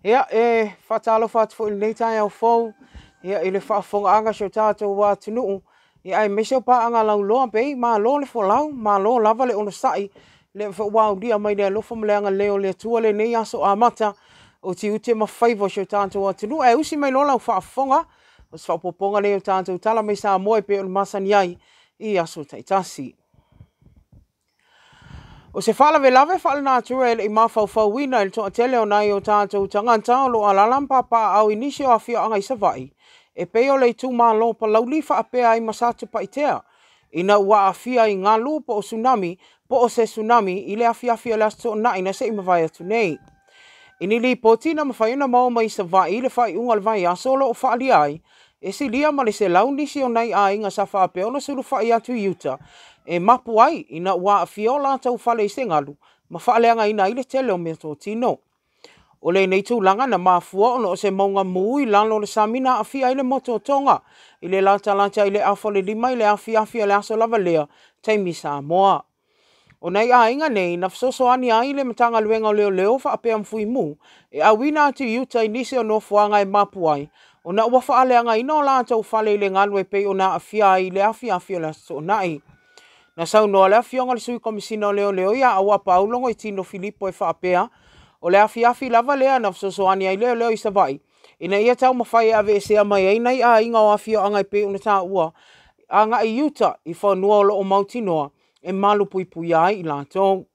Ia, e faatalofa atu foi i lenei taeao fou, ia, i le faafofogaaga a si o tatou atunuu, ia, aemaise o paaga lauloa bei, malo le folau, malo lava le onosai, lea foi ua aulia mai le alofa ma le agalelei o le Atua lenei aso amata o tiute ma faiva o si o tatou atunuu. Ae usi mai loa lau faafofoga, o se faaopoopoga lea o tatou tala mai Samoa e pei ona masani ai i aso taitasi. O se faalavelave faalenatura e le i mafaufauina e le toatele o nai o tatou tagata o lo o alaala ma papaaao i nisi o afioaga i Savaii, e pei o le itumalo o Palauli faapea ai ma Satupaitea, ina ua aafia i galu po o tsunami po o se tsunami i le afiafi o le Aso Toonai na se i mavae atu nei. I ni lipoti na mafai ona maua mai Savaii i le faaiuga o le vaiaso o lo o faaalia ai, e silia ma le 100 nisi o nai aiga sa faapea ona sulufai atu i uta e mapu ai ina ua aafia o latou fale i se galu ma faaleagaina ai le tele o meatotino. O lenei tulaga na mafua ona o se mauga mu i lalo o le sami na aafia ai le motu o Tonga i le latalata i le 4:30 i le afiafi o le aso lava lea, taimi Samoa. O nai aiga nei na fesoasoani ai le Matagaluega o Leoleo faapea ma Fuimu e auina atu i uta i nisi o nofoaga e mapu ai ona ua faaleagaina o latou fale i le galu e pei ona aafia ai i le afiafi o le Aso Toonai. Na saunoa le afioga i le Sui Komesina o Leoleo ia Auapaau Logoitino Filipo e faapea, o le afiafi lava lea na fesoasoani ai Leoleo i Savaii ina ia taumafai e aveesea mai ai nai aiga o afioaga e pei ona taua agai i uta i fanua o lo o mautinoa e malupuipuia ai i latou.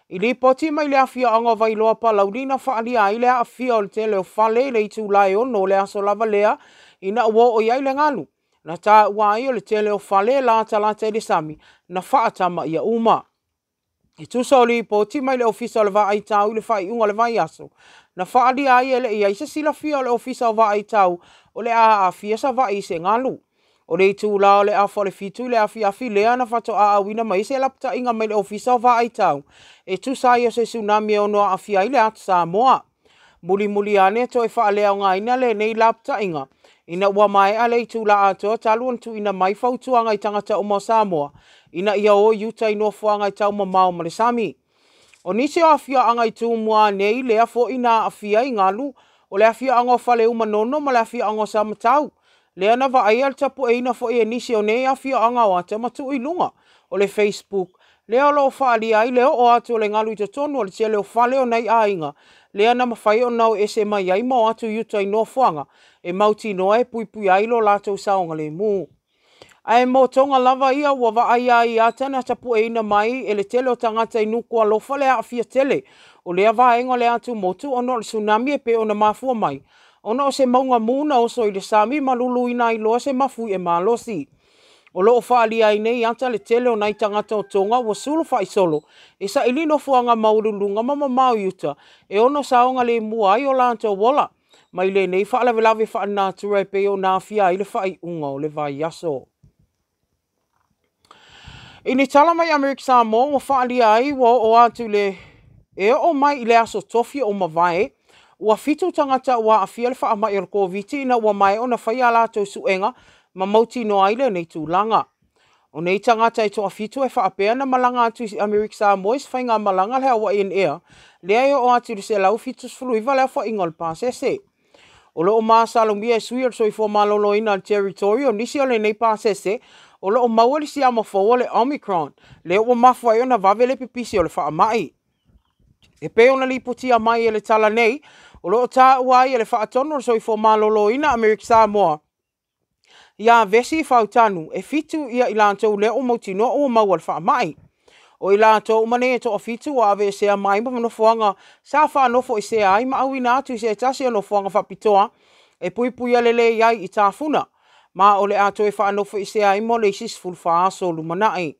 I lipoti mai le afioaga o Vailoa Palauli na faaalia ai le aafia o le tele o fale i le itula e 6 o le aso lava lea ina ua oo i ai le galu. Na taua ai o le tele o fale e latalata i le sami na faatamaia uma. E tusa o lipoti mai le Ofisa o le Vaai Tau i le faaiuga o le vaiaso, na faaalia ai e le i ai se silafia o le Ofisa o Vaai Tau o le a aafia Savaii i se galu. O le itula o le 6:30 i le afiafi lea na faatoa auina mai se lapataiga mai le Ofisa o Vaai Tau e tusa ai o se tsunami e ono aafia ai le atu Samoa. Mulimuli ane toe faaleaogaina lenei lapataiga ina ua maea le itula atoa talu ona tuuina mai fautuaga i tagata uma o Samoa ina ia o i uta i nofoaga e taumamao ma le sami. O nisi o afioaga i Tumua nei lea foi na aafia i galu o le afioaga o Faleu-Manono ma le afioaga o Samatau, lea na vaaia le tapueina foi e nisi o nei afioaga o ata ma tuu i luga o le Facebook, lea o lo o faaalia ai le oo atu o le galu i totonu o le tele o fale o nai aiga, lea na mafai ona o ese mai ai ma o atu i uta i nofoaga e mautinoa e puipuia ai lo latou saogalemu. Ae mo Tonga lava ia ua vaaia ai ata na tapueina mai e le tele o tagata i Nukualofa le aafia tele o lea vaega o le atumotu ona o le tsunami e pei ona mafua mai ona o se mauga mu na oso i le sami ma luluina ai loa se mafuie malosi. O lo o faaalia ai nei ata le tele o nai tagata o Tonga ua sulufa'i solo e saili nofoaga maualuluga ma mamao i uta e ono saogalemu ai o latou ola mai lenei faalavelave faalenatura e pei ona aafia ai le faaiuga o le vaiaso. I ni tala mai Amerika Samoa ua faaalia ai ua oo atu i le e oo mai i le aso Tofi o mavae, ua 7 tagata ua aafia le faamai o le Koviti ina ua maea ona faia a latou suega ma mautinoa ai lenei tulaga. O nei tagata e toafitu e faapea na malaga atu i Amerika Samoa i se faigamalaga a le Hawaiian Air, lea e oo atu i le 179 le aofaiga o le pasese. O lo o masalomia e sui o le Soifua Maloloina o le Territory o nisi o lenei pasese o lo o maua le siama fou o le Omicron, lea ua mafua ai ona vave le pipisi o le faamai. E pei ona lipotia mai e le tala nei, o lo o taua ai e le faatonu o le Soifua Maloloina Amerika Samoa ia Vesi Fautanu, e 7 ia i latou lea ua mautinoa ua maua le faamai. O i latou uma nei e toafitu ua aveesea mai ma nofoaga sa faanofoesea ai ma auina atu i se tasi o nofoaga faapitoa e puipuia lelei ai i tafuna, ma o le a toe faanofoesea ai mo le isi 14 aso lumanai.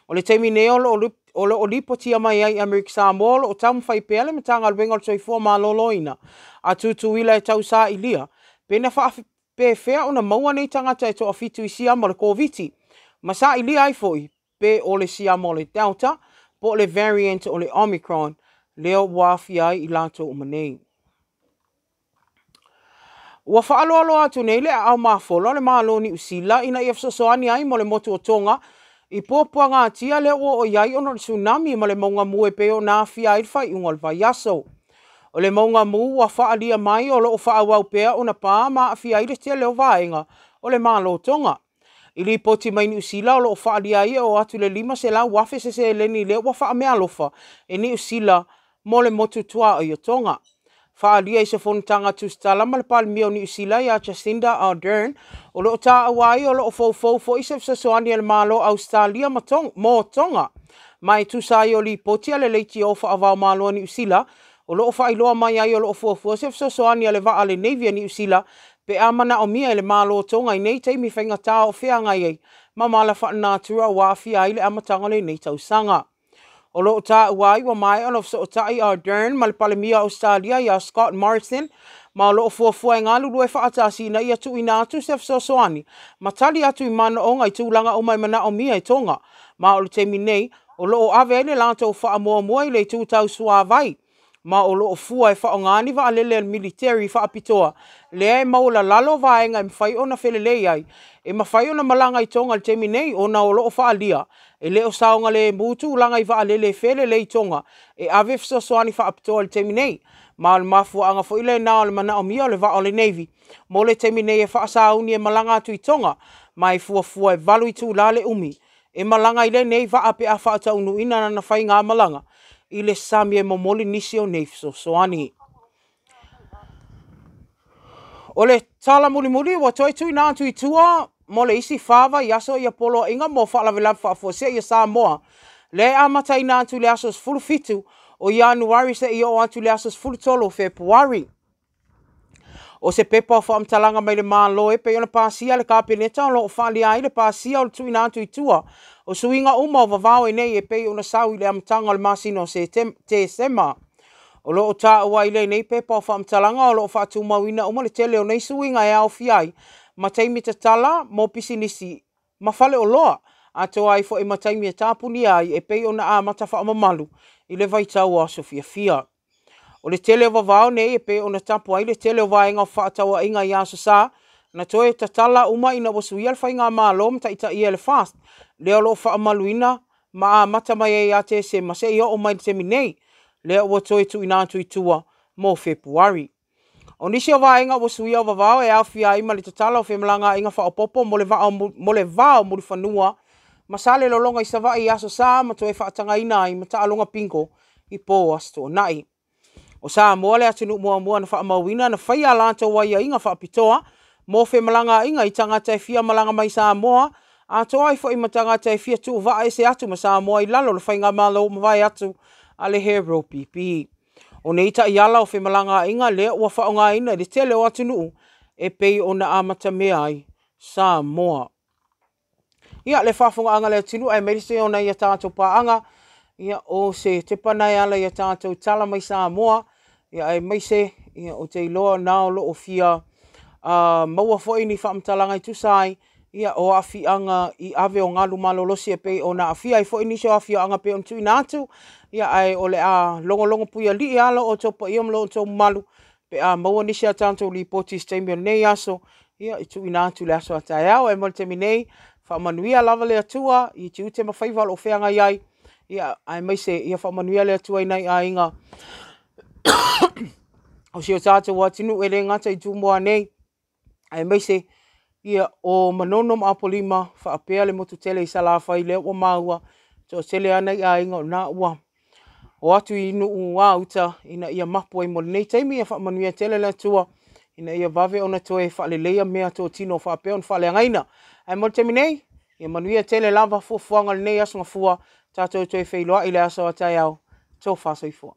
O le taimi nei o lo o lipotia mai ai i Amerika Samoa o lo o taumafai pea le Matagaluega o le Soifua Maloloina a Tutuila e tausailia pe na faapefea ona maua nei tagata e toafitu i siama o le Koviti, ma sailia ai foi pe o le siama o le Delta po o le variant o le Omicron lea ua aafia ai i latou uma nei. Ua faaloaloa atu nei le aao mafola o le Malo o Niu Sila ina ia fesoasoani ai mo le motu o Tonga i puapuagatia lea ua oo i ai ona o le tsunami ma le mauga mu e pei ona aafia ai le faaiuga o le vaiaso. O le mauga mu ua faaalia mai o lo o faaauau pea ona pa ma aafia ai le tele o vaega o le Malo o Tonga. I lipoti mai Niu Sila o lo o faaalia ai e oo atu i le $500,000 se seleni lea ua faameaalofa e Niu Sila mo le motu tuaoi o Tonga. Faaalia i se fonotaga tusitala ma le Palemia o Niu Sila ia Jacinda Ardern, o lo o taua ai o lo o foufou foi se fesoasoani a le Malo o Ausetalia ma Tonga, mo Tonga. Ma e tusa ai o lipoti a le leitio faava-o-Malo a Niu Sila, o lo o faailoa mai ai o lo o fuafua se fesoasoani a le vaa a le Navy a Niu Sila pe a manaomia e le Malo o Tonga i nei taimi faigata o feagai ai ma mala faalenatura ua aafia ai le amataga o lenei tausaga. O lo o taua ai ua maea ona fesootai Ardern ma le Palemia o Ausetalia ia Scott Morrison, ma o lo o fuafua e galulue faatasi ina ia tuuina atu se fesoasoani ma tali atu i manaoga i tulaga uma e manaomia e Tonga. Ma o le taimi nei, o lo o ave ai le latou faamuamua i le itu tau suavai, ma o lo o fua e faaaoga ni vaalele a le militeri faapitoa lea e maualalalo vaega e mafai ona felelei ai, e mafai ona malaga i Tonga i le taimi nei ona o lo o faaalia e le o saogalemu tulaga i vaalele e felelei i Tonga e ave fesoasoani faapitoa i le taimi nei. Ma o le mafuaaga foi lena o le manaomia o le vaa o le Navy mo le taimi nei e faasauni e malaga atu i Tonga, ma e fuafua e 8 itula le umi e malaga ai lenei vaa pe a faataunuuina lana faigamalaga i le sami e momoli nisi o nei fesoasoani. O le tala mulimuli ua toe tuuina atu i tua mo le isi 4 vaiaso ia poloaiga mo faalavelave faafuasei a Samoa, lea e amataina atu i le aso 17 o Ianuari seia oo atu i le aso 13 o Fepuari. O se pepa o faamatalaga mai le Malo e pei ona pasia le Kapeneta o lo o faaalia ai le pasia o le tuuina atu i tua o suiga uma o vavao e nei e pei ona sau i le amataga o le masina o Tesema. O lo o taua i lenei pepa o faamatalaga o lo o faatumauina uma le tele o nei suiga e aofia ai ma taimi tatala mo pisinisi ma faleoloa, atoa ai foi ma taimi e tapunia ai e pei ona amata faamamalu i le vaitau o aso fiafia. O le tele o vavao nei e pei ona tapu ai le tele o vaega o fefaatauaiga i Aso Sa, na toe tatala uma ina ua suia le faigamalo ma taitaia e le FAST, lea o lo o faamamaluina ma amata mai ai ia Tesema seia oo mai i le taimi nei, lea ua toe tuuina atu i tua mo Fepuari. O nisi o vaega ua suia o vavao e aofia ai ma le tatala o femalagaaiga faaopoopo mo le mo le va o Mulifanua ma Salelologa i Savaii i Aso Sa ma toe faatagaina ai ma taaloga bingo i po o Aso Toonai. O Samoa le atunuu muamua na faamauina na faia a latou aiaiga faapitoa mo femalagaaiga i tagata e fia malaga mai Samoa, atoa ai foi ma tagata e fia tuuvaa ese atu ma Samoa i lalo o le faigamalo ua mavae atu a le HROPP. O nei taiala o femalagaaiga lea ua faaaogaina i le tele o atunuu e pei ona amatamea ai Samoa. Ia, le faafofogaaga a le atunuu aemaise ona ia tatou paaga, ia, o se tepa e ala ia tatou tala mai Samoa, ia, aemaise, ia, ou te iloa na o lo o fia maua foi ni faamatalaga e tusa ai, ia, o aafiaga i ave o galu malolosi e pei ona aafia ai foi nisi o afioaga pei ona tuuina atu, ia, ae o le a logologo puialii lava lo outou paia ma lo outou mamalu pe a maua nisi a tatou lipoti i se taimi o lenei aso, ia, e tuuina atu i le aso a taeao. Ae mo le taimi nei, faamanuia lava le Atua i tiute ma faiva o lo o feagai ai, ia, aemaise ia faamanuia le Atua i nai aiga o si o tatou atunuu e le gata i Tumua nei, aemaise ia o Manono ma Apolima faapea le motu tele i Salafai lea ua maua toatele lava nai aiga o na ua o atu i nuu a uta ina ia mapu ai mo lenei taimi. Ia faamanuia tele le Atua ina ia vave ona toe faaleleia mea totino faapea ona faaleagaina. Ae mo le taimi nei, ia manuia tele lava fuafuaga o lenei aso gafua, tatou toe feiloai i le aso a taeao. Tofa soifua.